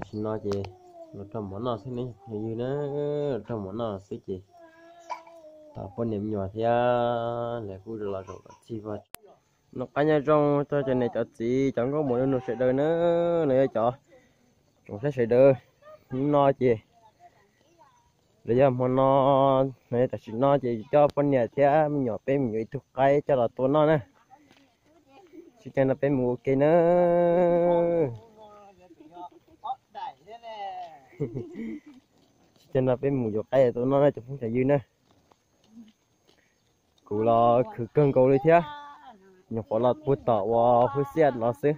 Tam sim no ces los rau mov noj xwb ne, ywg na, los rau mov noj xwb ces tau poj niam me nyuam thiab lawv kuj los zaum kom txhij vaj. Noj qab nyob zoo rau cov niam cov txiv cov nkauj muam nus sawv daws na, los yog cov tsoom saib sawv daws. Hnub no ces los yog hmo no, los yog tam sim no ces coj poj niam thiab me nyuam peb mus yuav ib tug qaib coj los tua noj na. Sib caw nrog peb mus ua ke na. Sib caw nrog peb mus yuav qaib tua noj na cov phooj cov ywg na. Kuv los khwv kawg nkaus li thiab, nyuam qhuav los puag tom uas Hub Xiaj los xwb,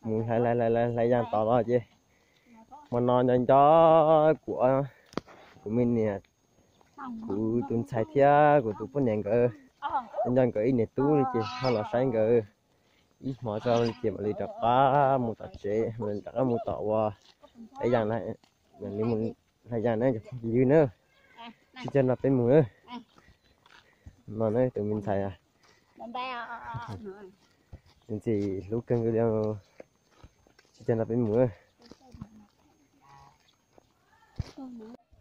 mus hlais hlais hlais yaas tod los ces hmo no nco nco kuv, kuv me niam, kuv tus ntxhais thiab kuv tus poj niam nkawd, nco nkawd ib niam tub li ces ho los saib nkawd ib hmo tso li ces mam li rov qab mus tom tsev, rov qab mus tom uas hlais yaas, hlais yaas na cov phooj cov ywg na. Sib caw nrog peb mus na. No na tus me ntxhais, tus ntxim hlub kawg nkaus li. Sib caw nrog peb mus na.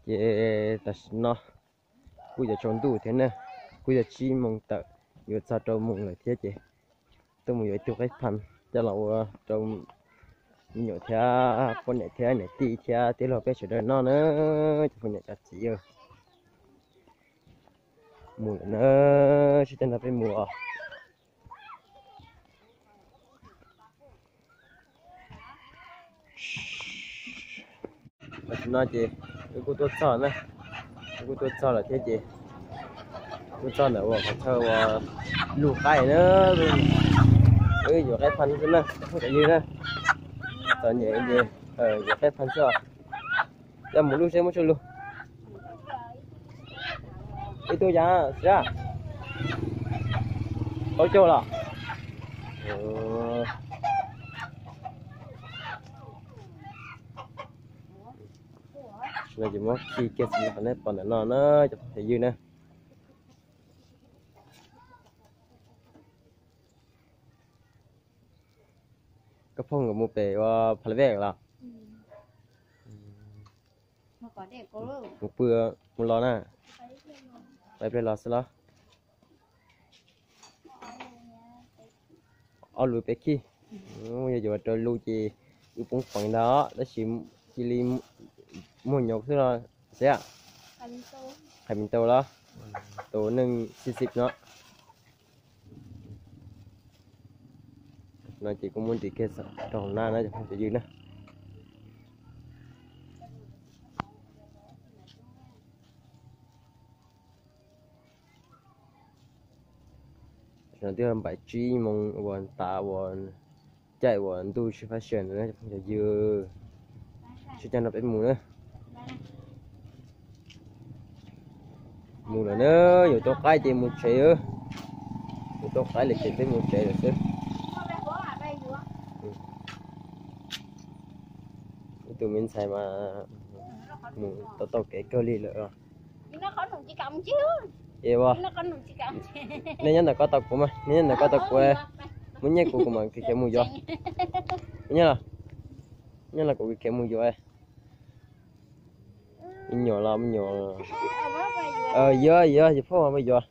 Ces tam sim no kuj yuav tsaus ntuj thiab na, kuj yog tsib moos tawm yuav txog rau moos lawm thiab ces tuaj mus yuav ib tug qaib pha coj los ua rau me nyuam thiab poj niam thiab niam tij thiab tij laug peb sawv daws noj na, cov phooj niam cov txiv. Mus lawm na, sib caw nrog peb mus os. Tam sim no ces wb kuj tuaj txog na, wb kuj tuaj txog lawm thiab ces tuaj txog ntawm uas qhov chaw uas luj qaib na, wb yuav qaib pha xwb na, cov phooj cov ywg na. Txom nyem ces yuav qaib pha xwb os. Coj mus luj seb muab tshuaj lug. Ib tug yas xwb, plaub caug los. No ces muab khi kiag xwb qhov nej pom ntawm no na cov phooj cov ywg na. Koj phooj nkawd mus pem ua Pha Vej los? Mus pw, mus los na? Peb pliag los xwb los? Ob lus peb khij. Yog yuav rau lus ces wb poob peev ntag tab sis cia li muag nyob xwb los xwb. Qhais me ntau los? Tus neeg xib xib no. No ces kuv muab ntim kiag rau hauv na cov phooj cov ywg na. No twb npaum tsib moos uas tav uas caij uas ntuj sib faib sawv ntawd na cov phooj cov ywg. Sib caw nrog peb mus na. Mus lawm na, yuav tau qaib ces mus tsev. Yuav tau qaib lawm ces peb mus tsev lawm xwb. Ib tug me ntxhais mas mus tau tau kev kawg li lawm. Es nej nyob ntawm ko tos kuv mas, nej nyob ntawm ko tos kuv, muab nyiaj kuv kuv mam khiav mus yuav. Nyob los, nyob los kuv khiav mus yuav. Me nyuam los me nyuam, yuav yuav yus phauj mus yuav.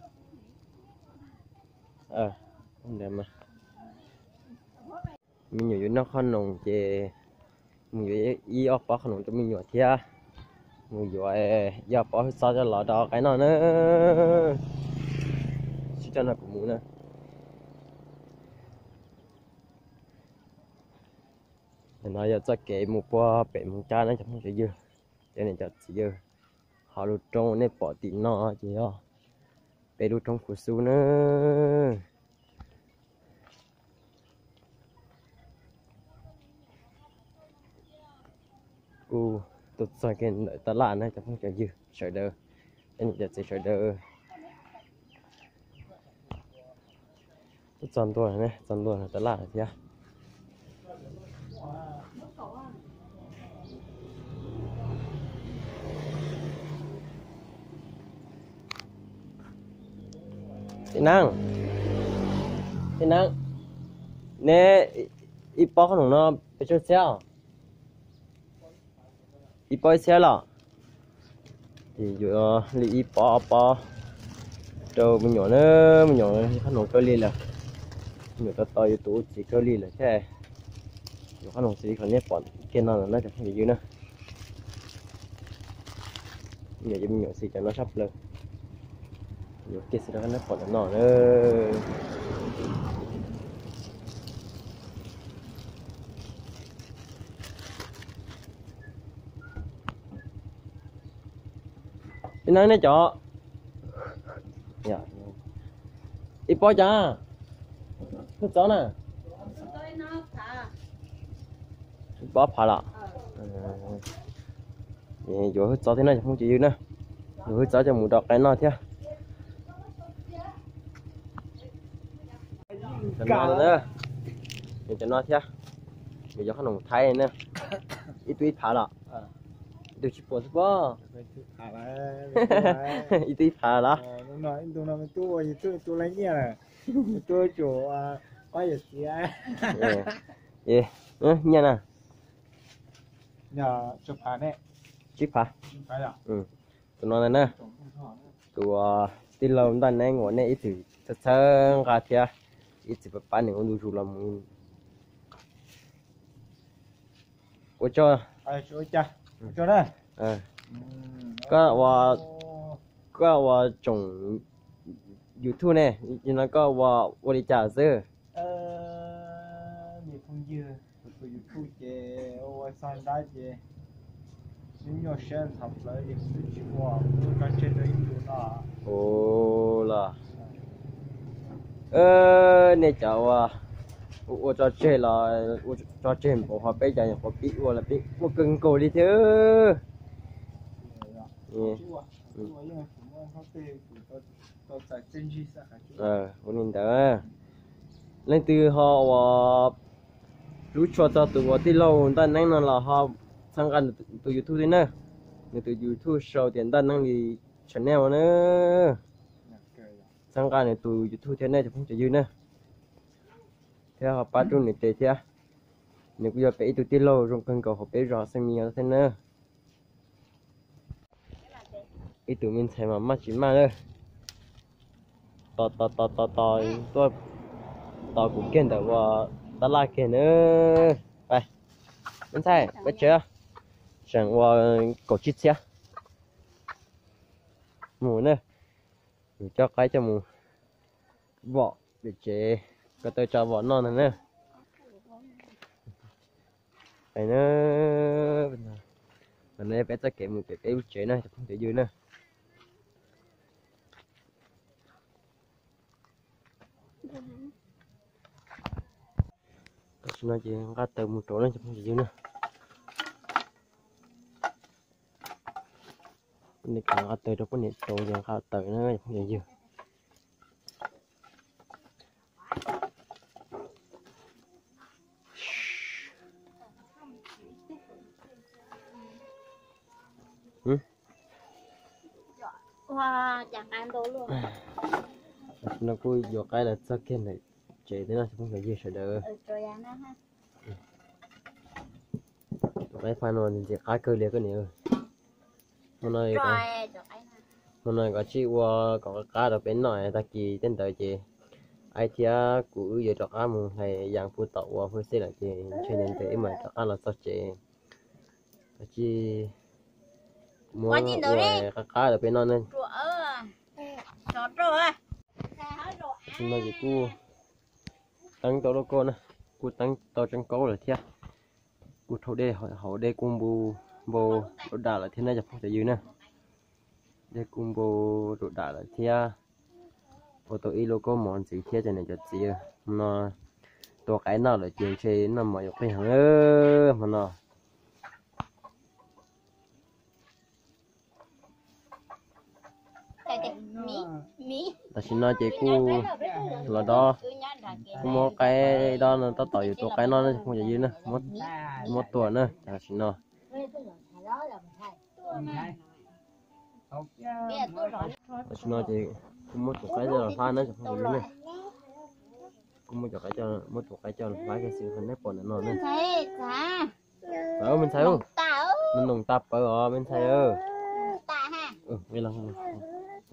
Me nyuam yuav noj qhob noom ces mus yuav ib ob pob qhob noom rau me nyuam thiab mus yuav ib ob pob hwj txob coj los rau qaib noj na. Sib coj nrog kuv mus na. No yog txoj kev mus puag pem Moos Cab na cov phooj cov ywg, cov niam cov txiv yawg. Ho lub roob nej pom tim no ces yog peb lub roob Khuv Xub na. Kuj tuaj txog kiag ntawm taj laj na cov phooj cov ywg sawv daws, cov niam cov txiv sawv daws. Tuaj txog ntua, txog ntua taj laj thiab. Tij Neeb, Tij Neeb, neb ib pob qhob noom no pes tsawg txhiab os? Ib pob ib txhiab los? Ces yuav li ib pob ob pob rau me nyuam na, me nyuam qab hnoos kawg li lawm. Me nyuam to to yuav tus ua txiv kawg li lawm thiab. Yuav qab hnoos xws li qhov nej pom kiag no lawm na cov phooj ywg na. Me nyuam, me nyuam xws cov no sab plaws. Yuav kiag xws li qhov nej pom ntawm no na. Ib nab nej cov, ib pob cas, hwj txob na, ib pob phav los? Yuav hwj txob thiab na cov phooj ywg na, yuav hwj txob coj mus rau qaib noj thiab. Cov no na, cov no thiab, yuav cov qab hnoos Thaib na, ib tug ib phav los? Ib tug tsib puas xwb pob. Ib tug ib phav los? Nyiaj na? Tsib phav. Tus no ntag na, tus tij laug Ntaj Neeb uas nej ib txwm txhawb txhawb nqa thiab ib txwm pab pab nws ua ntu zus los mus. Ua tsaug. Koj ua, koj ua tsoom YouTube ne, no koj ua, ua li cas xwb? Tus YouTube ces ua txog nrab ces nyuaj siab ntxhov plawv ces kuv twb tsis ua, kuv tso tseg rau ib ntus no. Ua los, nej cov ua, ua tso tseg los ua tso tseg npaum ho peb cov nyuam qhuav pib ua los peb ua kawg nkaus li thiab. Ua li ntawd, leej twg ho uas hlub tshua txog tus uas tij laug Ntaj Neeb no los ho txhawb nqa tus YouTube thiab na. Nws tus YouTube sau tias Ntaj Neeb li channel na. Txhawb nqa nws tus YouTube thiab nej cov phooj cov ywg na, thiab ho pab rub nws tes thiab. Nws kuj yog peb ib tug tij laug zoo kawg nkaus hauv peb zos Xeev Mis thiab na. Ib tug me ntxhais mas maj tsis maj lawm, tos tos tos tos tos tuaj tos kuv kiag ntawm ua tab laj kiag na. Me ntxhais peb tsev, seem ua kaum tsib txhiab mus na. Yus coj qaib coj mus vom pem tsev, ko taw tso vom noj ntag na. Qhov no peb txoj kev mus pem peb lub tsev na cov phooj cov ywg na. Tam sim no ces nqa taws mus rauv na cov phooj cov ywg na. Nqa taws rau poj niam rauv ces nqa taws na cov phooj cov ywg. Tam sim no kuj yuav qaib los txog kiag ntawm tsev thiab no cov phooj cov ywg sawv daws. Tus qaib phaj no ntxim qab kawg li koj niam. Hmo no, hmo no koj tsij ua kom qab qab rau peb noj, tag kis tej ntawd ces aib thiab kuv wb yuav rov qab mus hlais yas puag tom ua phuj xej lawm ces ntshe ntev ntev wb mam rov qab los txog tsev. Koj tsij muab ua qab qab rau peb noj na. Tam sim no ces kuj teeb tau loj koj na, kuj teeb tau tseeb kaub lawm thiab. Kuj rhaub dej, hauv dej kuj npu npau rau dam lawm thiab na cov phooj cov ywg na. Dej kuj npu rau dam lawm thiab. Ua tau ib lub kaub mov ntxiv thiab cov niam cov txiv. Hmo no tua qaib noj lawm ces ntshe noj mov yuav qig heev hmo no. Tam sim no ces kuj los dob, kuj muab qaib dob no tab tom yuav tua qaib noj na cov phooj cov ywg na, muab tua na tam sim no. Tam sim no ces kuj muab tus qaib coj los hlab na cov phooj cov ywg na. Kuj muab cov qaib, muab tus qaib coj los hlab kiag xwb qhov nej pom ntawm no na. Txawm me ntxhais, Nws noos tag pawv os me ntxhais. Tam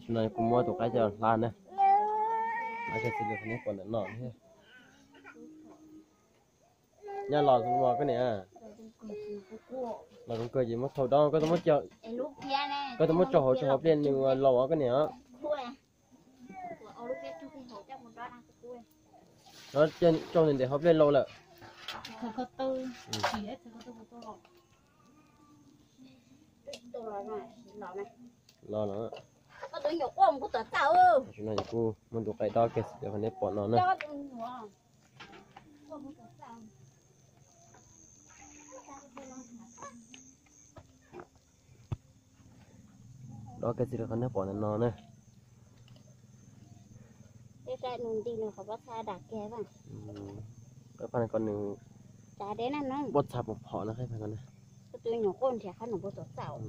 sim no kuv muab tus qaib coj hla na. Hla kiag txiv li qhov nej pom ntawm no. Nyab los mus koj niam. Los zoo kawg ces muab thau dob, koj tau muab, koj tau muab tso hauv, tso hauv pliaj nws laus os koj niam. Tso nws ntev hauv pliaj laus lawm. Los no. Tam sim no kuj muab tus qaib dob kiag xwb cov qhov nej pom no na. Dob kiag xwb cov qhov nej pom ntawm no na. Qhov nws pob txha pom phom na, qhov no. Tus nyuam quaj nrhiav qhov nws puas tuaj txaus.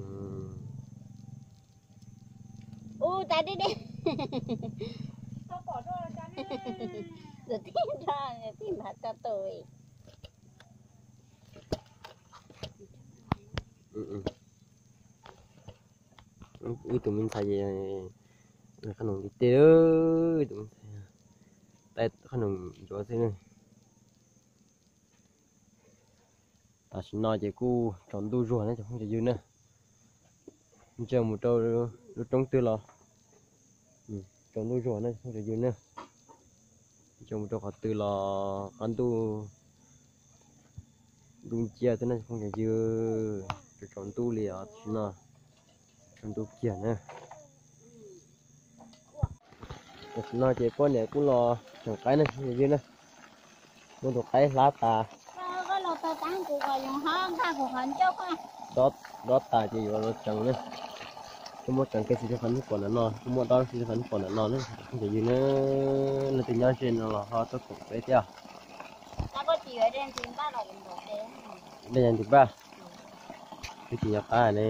Ua cas deb deb. Tus tij nrog tij npam tau tus. Wb tus me ntxhais ces qhov noom nti tej, tus me ntxhais taij qhov noom ntsuav xwb ne. Tam sim no ces kuj tsaus ntuj zuag na cov phooj cov ywg na. Ntsia mus rau lub roob twg los tsaus ntuj zuag na cov phooj cov ywg na. Ntsia mus rau qhov twg los qab ntuj ntuj nciab xwb na cov phooj cov ywg. Tsaus ntuj li os tam sim no, tsaus ntuj kiag na. Tam sim no ces poj niam kuj los tseem qaib na cov phooj cov ywg na. Muab tus qaib hlab tas. Dob tas ces yuav los tseev na. Kuj muab tseev kiag xwb rau qhov nej pom ntawm no, kuj muab dob xwb rau qhov nej pom ntawm no na cov phooj cov ywg na. Leej twg nyob ze no los ho tuaj koom peb thiab. Dej yog ntim npaj, twb tsis nco qab ne.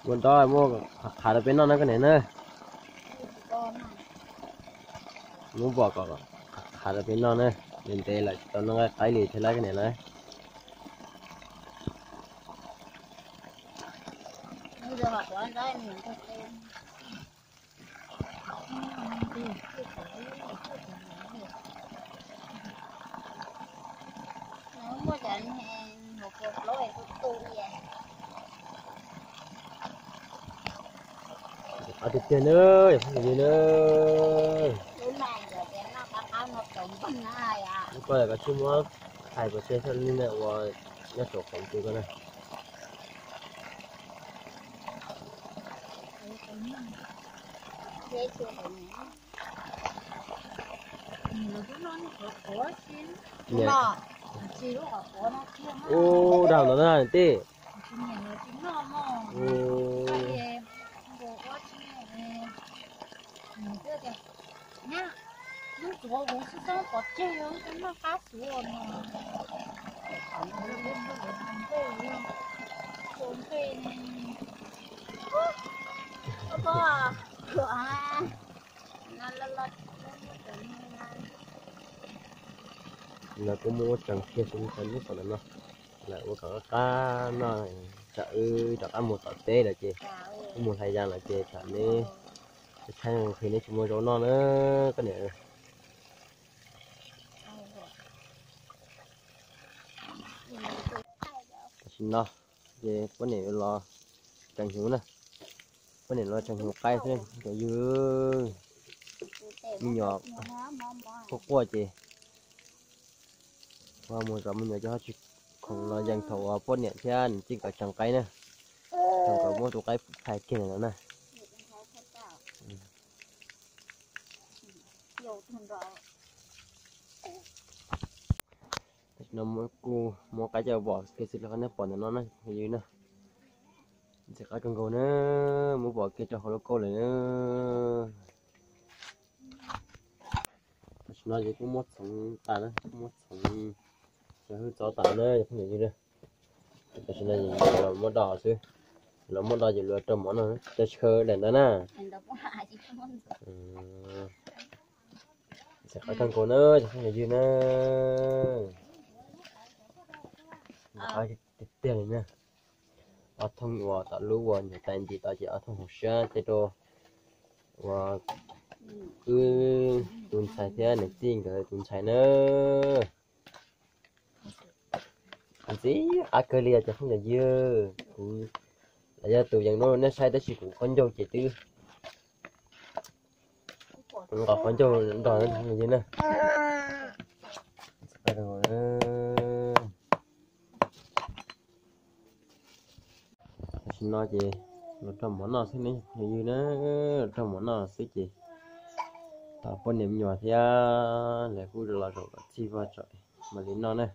Muab dob muab qhav rau peb noj na koj niam na. Muab npom kom qhav rau peb noj na. Ntev ntev lawm tsis tau noj nqaij qaib li thiab lawm koj niam na. Qab tiag tiag na, yog phooj ywg na. Lub koj koj tsis muab thaij pov tseg xwb li na uas nyob saum khoom twg ko na. Ub, dag no na tij. Lawv kuj muab ua tsees kiag xwb, nws pom ntawm no, lawv ua kom qab qab no, tsam wb rov qab mus tom teb lawm ces, wb mus hlais yas lawm ces tsam neb tshaib nqhis neb tsis muaj zaub noj na koj niam. Tam sim no ces poj niam los tseev hnyuv na, poj niam los tseev hnyuv qaib xwb cov ywg. Me nyuam quaj quaj ces mus zov me nyuam ces ho tsis khoom los yees thaum uas poj niam thiab niam tij nkawd tseev qaib na, thaum nkawd muab tus qaib phais kiag ntawd na. Tam sim no kuj muab qaib coj vom kiag xwb rau qhov nej pom ntawm no na cov phooj ywg na. Ntxim qab kawg nkaus na, muab vom kiag rau hauv lauj kaub lawm na. Tam sim no ces kuj muab txhoov tas na, kuj muab txhoov cov hwj txov tas na cov phooj ywg na. Tam sim no los muab do xwb, los muab do ces luag rau mov no, cov chaw daim ntawd na. Ntxim qab kawg nkaus na cov phooj ywg na. Tiag tiag li na. Ob thooj uas tom lub uas nyuam tais ntim tod ces ob thooj hauv siab tej rau uas wb tus ntxhais thiab niam tij nkawd tus ntxhais na. Ntxim qab kawg li cov phooj cov ywg, kuv los yog tus yees lub nej saib tab sis kuv qaub ncaug ces twb nqos qaub ncaug nrog ywg na. Tam sim no ces los rau mov noj xwb ne, ywg na, los rau mov noj xwb ces tau poj niam me nyuam thiab lawv kuj los zaum kom txhij vaj tso mam li noj na.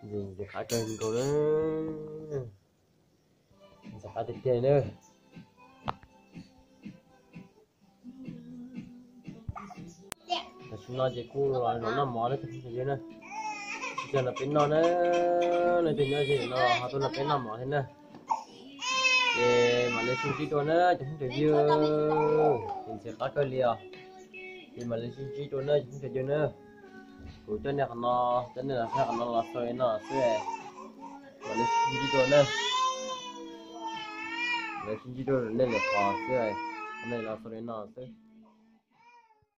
Ntxim qab kawg nkaus na, ntxim qab tiag tiag na. Tam sim no ces kuj los zaum noj mov na cov phooj cov ywg na. Tsis tau nrog peb noj na, leej twg nyob ze no ho tuaj nrog peb noj mov thiab na. Ces mam li sib ntsib dua na cov phooj cov ywg, ces ntxim qab kawg li os. Ces mam li sib ntsib dua na cov phooj cov ywg na. Kuv coj nej qhov no, coj nej los saib qhov no los xaus li no xwb. Mam li sib ntsib dua na. Mam li sib ntsib dua nej lwm qhov xwb, qhov no los xaus li no xwb.